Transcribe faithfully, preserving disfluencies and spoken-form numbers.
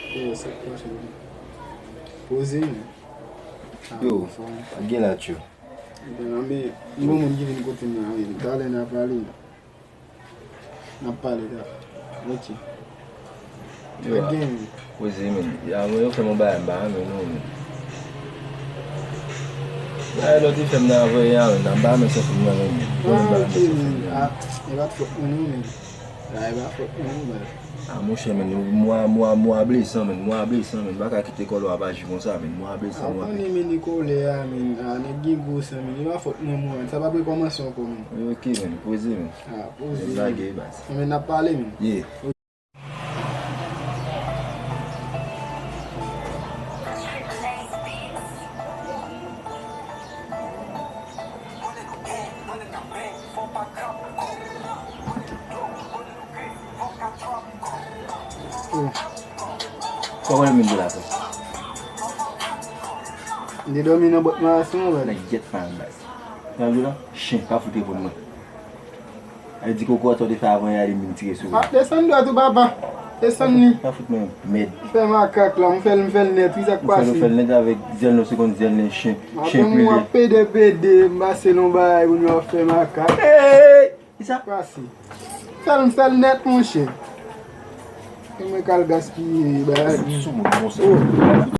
Yo, sa k pase, man? Poze, man. Yo, pa gen la, tyo. Ebyen, anben, yon bon moun ki vin kote m la, wi. Talè n a pale. N ap pale, talè. Ok. Yo, gen. Poze, men. Ya, mwen, yo fè m yon bagay, m pa renmen, non, men. Bagay lòt li fè m nan anvoye a, men, m pa renmen sa pou mwen, men. Ah, ok, men. Ah, e pa t fòt mwen, non, men. Ah, e pa fòt mwen, non, men. Ah, monchè, men, mwa, mwa, mwa blesan, men, mwa blesan, men. M pa ka kite kòlè w ap aji konsa, men. Mwa blesan, mwa blesan. Ah, ou konnen, men, li kòlè a, men. Ah, nèg gen gwo san, men. E pa fòt mwen, mwa, men. Sa p ap rekòmanse ankò, men. Ok, men, poze, men. Ah, poze. Lage, baz. Men n ap pale, men. Yeah. Kòman yo menm de la fè? Li dòmi nan bòt marason, wè. Nan gyèt pa baz. Nan vyo la, chen, pa fout reponn mwen. Ay di koko atò te fè avan yè a li m vin tire sou ou. Ap desann dwat ou papa. Desann li. Pa fout mwen mèd. Fè makak la, m fè l, m fè l nèt, wi, sa k pase. Ou fè l nèt avèk zèl nou, se konn zèl nen chen, chen pile. Ap pede pede, m pase l yon bagay pou nou ap fè makak. Hey! Kisa? Pase. Fè l, m fè l nèt, monchè. E mwen k al gaspiye bagay. Sou moun, monchè.